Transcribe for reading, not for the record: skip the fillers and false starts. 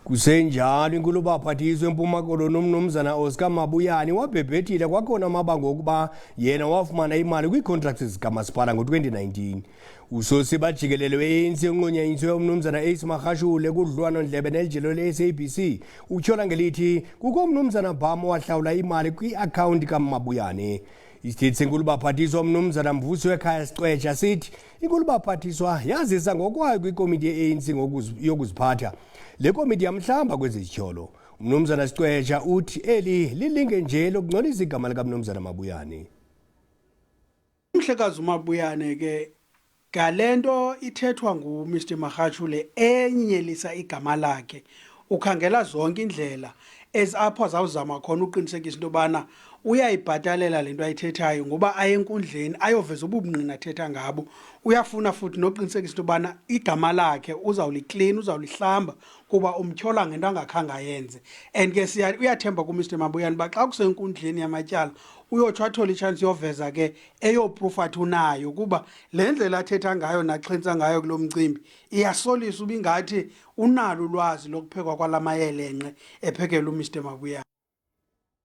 Kusenjalo, inkulubaphathiswa eMpuma Koloni umnumzana Oscar Mabuyane wabhebhethile kwakhona amabango okuba yena wafumana imali kwii-contracts zikamasipala ngo-2019. Usosiba jikelele we-ANC onqunyanyiswe umnumzana Ace Magashule kudliwano-ndlebe nelijelo le-SABC utyhola ngelithi kukho umnumzana Bam owahlawula imali kwi-akhawunti kaMabuyane. Isithethi senkulubaphathiswa umnumzana Mvusi wekhaya Sicwetsha sithi inkulubaphathiswa yazisa ngokwayo kwikomiti ye-ANC yokuziphatha. Le komiti yamhlamba kwezi zityholo. Umnumzana Sicwetsha uthi eli lilinge nje lokungcolisa igama likamnumzana Mabuyane. Umhlekazi uMabuyane ke ngale nto ithethwa nguMr Magashule enyenyelisa igama lakhe, ukhangela zonke indlela apho azawuzama khona uqinisekisa into yobana uyayibhatalela le nto ayithethayo ngoba aye enkundleni ayoveza ububungqina athetha ngabo. Uyafuna futhi noqinisekisa into yobana igama lakhe uzawuliklina, uzawulihlamba kuba umtyhola ngento angakhange ayenze. And ke uyathemba kuMr Mabuyane uba xa kusenkundleni yamatyala uyotsho athole itshansi yoveza ke eyoproof athi unayo, kuba le ndlela athetha ngayo naxhentsa ngayo kulo mcimbi iyasolisa uba ingathi unalo ulwazi lokuphekwa kwala mayelenqe ephekela uMr Mabuyane.